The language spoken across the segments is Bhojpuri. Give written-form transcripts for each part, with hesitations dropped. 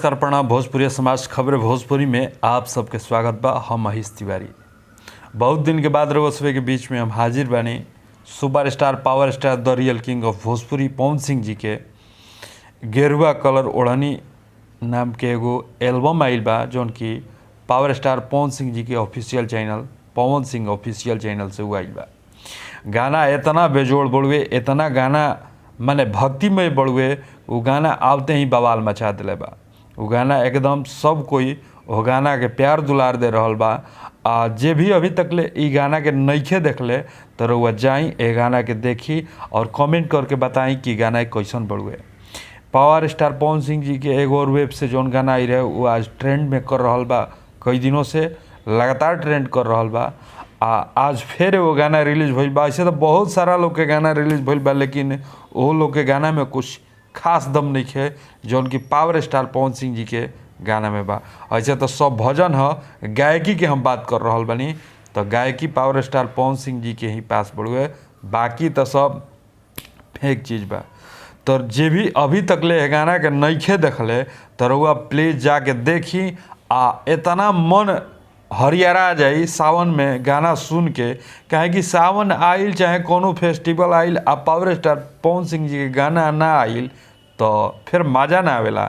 नमस्कार, प्रणाम। भोजपुरी समाज खबर भोजपुरी में आप सबके स्वागत बा। हम महेश तिवारी। बहुत दिन के बाद रउआ सभे के बीच में हम हाजिर बानी। Super star, power star, the real king of Bhojpuri Pawan Singh ji के गेरुआ कलर ओढ़नी नाम के एगो एल्बम आइल बा, जौन कि पावर स्टार पवन सिंह जी के official channel Pawan Singh official channel से उ आइल बा। गाना इतना बेजोड़ बड़ुए, इतना गाना माने भक्तिमय बड़ुए, उ गाना आवते ही बवाल मचा दिले बा। उ गाना एकदम सब कोई ओ गाना के प्यार दुलार दे रहल बा। आ जे भी अभी तक ले इ गाना के नइखे देखले त रउआ जाई, ए गाना के देखी और कमेंट करके बताई कि गाना कैसन बड़ुए। पावर स्टार पवन सिंह जी के एगो और वेब से जौन गाना आई रहे, वो आज ट्रेंड में कर रहल बा। कई दिनों से लगातार ट्रेंड कर रहल बा आ आज फिर एगो गाना रिलीज भइल बा। ऐसे तो बहुत सारा लोग के गाना रिलीज भइल बा, लेकिन वो लोग के गाना में कुछ खास दम नइखे जौन कि पावर स्टार पवन सिंह जी के गाना में बा। ऐसे तो सब भजन ह, गायकी के हम बात कर रहल बानी तो गायकी पावर स्टार पवन सिंह जी के ही पास बड़ुए, बाकी तो सब फेक चीज़ बा। तो जे भी अभी तक ले ए गाना के नइखे देखले त रउआ प्लीज़ जाके देखी आ इतना मन हरियरा जाई सावन में गाना सुन के, काहे कि सावन आइल चाहे कोनो फेस्टिवल आइल आ पावर स्टार पवन सिंह जी के गाना ना आइल तो फिर मज़ा ना आवेला।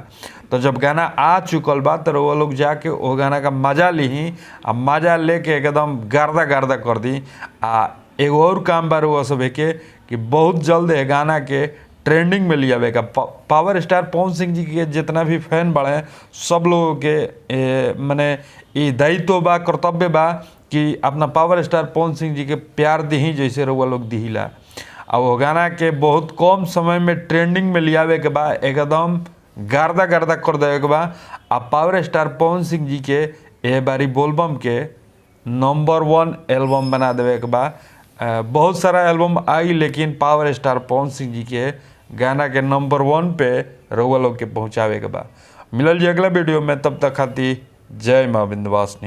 तो जब गाना आ चुकल बा तो रउआ लोग जाके ओ गाना का मज़ा लिही आ मज़ा लेके एकदम गर्दा गर्दा कर दी। आ एगो और काम बा रउआ सभे के कि बहुत जल्द ए गाना के ट्रेंडिंग में लियावे का। पावर स्टार पवन सिंह जी के जितना भी फैन बड़े सब लोगों के माने ई दायित्व बा, कर्तव्य बा कि अपना पावर स्टार पवन सिंह जी के प्यार दिही जैसे रउआ लोग दिहिला। आ वो गाना के बहुत कम समय में ट्रेंडिंग में लियावे के बा, एकदम गर्दा गर्दा कर देवे के बा। आ पावर स्टार पवन सिंह जी के ए बारी बोलबम के नंबर 1 एल्बम बना देवे के बा। बहुत सारा एल्बम आई, लेकिन पावर स्टार पवन सिंह जी के गाना के नंबर 1 पे रउआ लोग के पहुँचावे के बा। मिलल जी अगला वीडियो में, तब तक खातिर जय माँ विंध्यवासिनी।